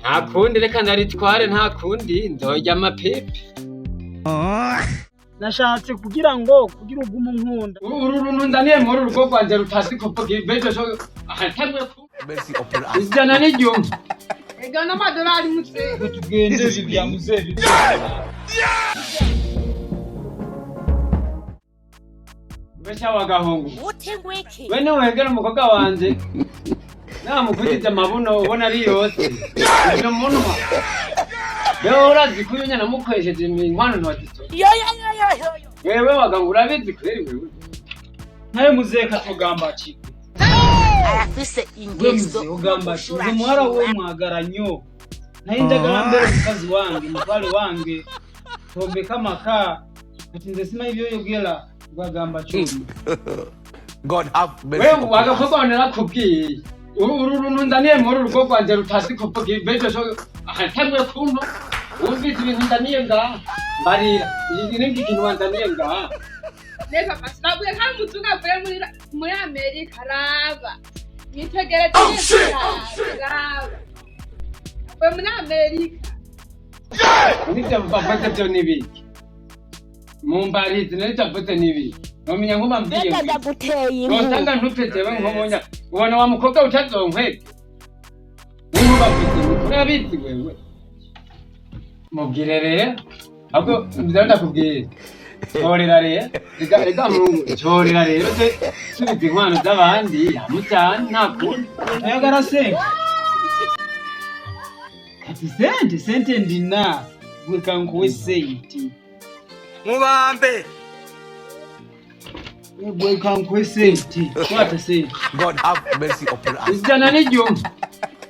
Nta kundi, reka ndaritware, nta kundi, nzorya amapipi. Nashatse kugira ngo kugira ugume unkunda. Uru runtu nzaniye muri uru rugo rwanje rutazi kuvuga ibejo so ahatamwe ku ijana n'igihumbi. Ega n'amadolari mutse. Ngo tugende bibya muzehe. Besha wagahungu we niwegera umukobwa wanje namukubitije amabuno ubona ari yose ivyo munwa wewe urazi ko uyu nyana mukoresheje inkwano ntiwazisora wewe waganga urabizi kweri wewe. Nawe muzehe katugamba ki? Arafise We ingeso muzehe ugamba ki? Nze muhara we mwagara nnyo naye njagala mbere mukazi wange mutwale wange tombeka amaka kati nze simanyi byoyogera gwagamba kyuma. God have mercy wewe upon us. wagakobwa wawe narakubwiye uru runtu nzaniye muri uru rugo rwanje rutazi kuvuga ibejo so ahatamwe kuntu wumvise ibintu nzaniye ngaha mbarira iki ni ikintu wanzaniye ngaha. Ne papa, sinabwiye kandi umuzungu avuye muri Amerika, raba. Mwitegereze neza, raba. Avuye muri Amerika. Nivyo bavuze vyo nibiki mumbarizi nivyo avuze nibiki nomenya nkuba mbwiye Mbega ngo ndaguteye inkuru. Nosanga ntupfe jewe nkobonya ubona wa mukobwa utazonkwega ninkuba avuze ngo urabizi wewe mubwire rero ahubwo nzaba ndakubwira torera rero rega rega mungu torera rero se subiza inkwano z'abandi yamujyane nta kundi. Oyagala sente kati sente sente ndina gwe kankuwe sente. Mubambe. Gwe kankuwe sente kwata sente. God have mercy upon us. 101.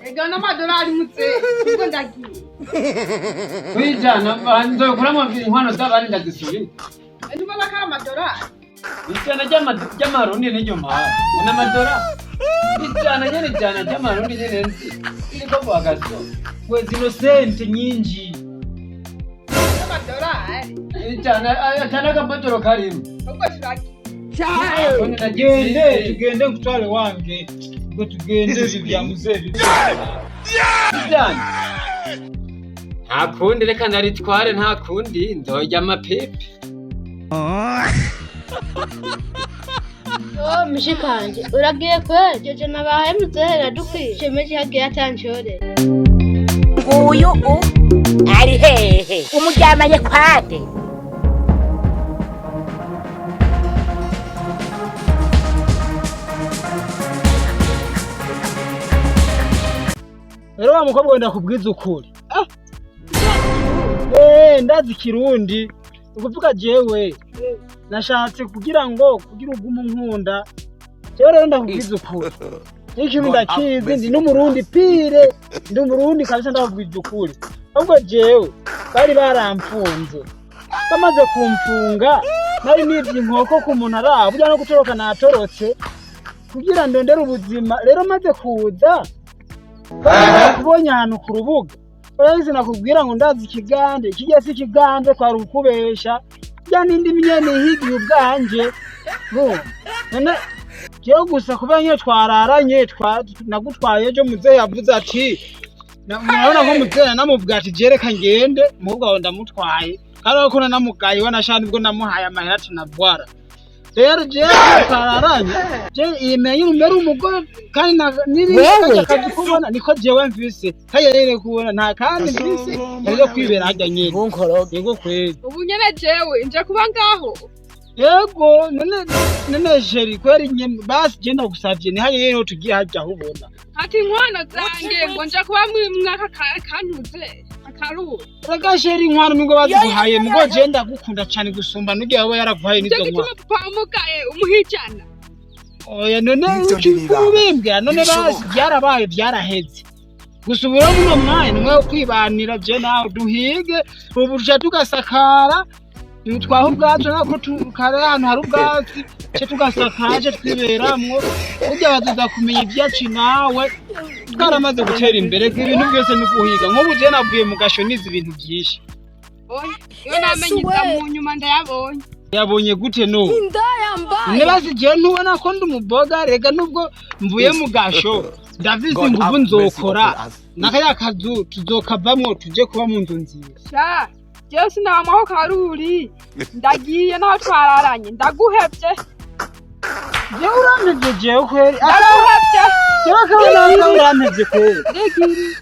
Ega n'amadolari mutse. Ubwo ndagiye. Kwijana nzokuramo inkwano z'abandi ndazisubiza. Ntubona ko ari amadolari? 100 ry'amarundi niryo mpawe ngo n'amadora 100 nyene 100 ry'amarundi nyene nzi iriko bwagaso. Gwe zino sente nyingi. N'amadolari. 100 atana akabotoro karimo. Ubwo turagiye. None tugende nagiye tugende nkutwale wange gwe tugende bibya muzehe. 100 nta kundi reka ndaritware nta kundi nzorya amapipi. Oh, mushikanje uragiye kweli jojo nabahaye muzehe radukwiye shemeji hagiye atanshorera. Nguyu u ari hehe umuryamanye kwande? Rero wa mukobwa wenda kubwiza ukuri. Eh, ndazi kirundi ukuvuga jewe nashatse kugira ngo kugira ugume unkunda jewe rero ndakubwiza ukuri n'ikintu God have ndakizi mercy ndi n'umurundi pire ndi umurundi kabisa ndakubwiza ukuri ahubwo jewe bari baramfunze bamaze kumfunga nari nivye inkoko ku muntu araba burya no gutoroka natorotse kugira ndondere ubuzima rero maze kuza kubonye ahantu ku rubuga urabizi nakubwira ngo ndazi ikigande kijya si ikigande kwari ukubesha rya n'indi myene ihigiye ubwanje urumva none jewe gusa kuba nyine twararanye nagutwaye ejo muzehe yavuze ati murabona ko muzehe namubwira ati je reka ngende umukobwa wawe ndamutwaye kandi urabona ko nanamugaye we nashaka nibwo namuhaye amahera ati nabwara rero jewe twararanye je imenye umere umugore kandi Wewe? akazi kubona niko jewe mvise kayerere kubona nta kandi mvise rero kwibera harya nyene. Bunkoroge. Yego kweli. Ubu nyene jewe nje kuba ngaho. Yego none none jeri kweri nye basi je ndagusavye ni hariya rero tugiye harya aho ubona. Ati inkwano zange ngo nje kuba mwaka kantuze akaruru. Rega jeri inkwano nubwo baziguhaye mugo je ndagukunda cane gusumba n'ugiye aba yaraguhaye Nicyo n'izo gituma nkwano. papa wamugaye umuhijana. Oya none Ivyo ntibiba. ubimbwira none basi Ntibishoboka. byarabaye byaraheze gusa ubu rero muno mwanya nimwe wo kwibanira je nawe duhige ubu tuja tugasakara twaha ubwatsi nako kare ahantu hari ubwatsi ce tugasakara ce twiberamwo burya bazoza kumenya ibyacu nawe twaramaze gutera imbere ibintu byose ni uguhiga nk'ubu je navuye mu gasho nize ibintu byinshi. Oya, iyo namenye iza mu nyuma ndayabonye. Yabonye gute no nibaza igihe ntubona ko ndi umuboga rega nubwo mvuye mu gasho. Ndafise God inguvu, have mercy nzokora upon us. Nakaya kazu tuzokavamwo, tuje kuba mu nzu nziza. Sha, jewe sinabamaho karuri, ndagiye naho twararanye, ndaguhevye. Jewe urampevye, jewe kweri. Ndaguhevye. Jewe kabona, urampevye kweri. Ndigiri.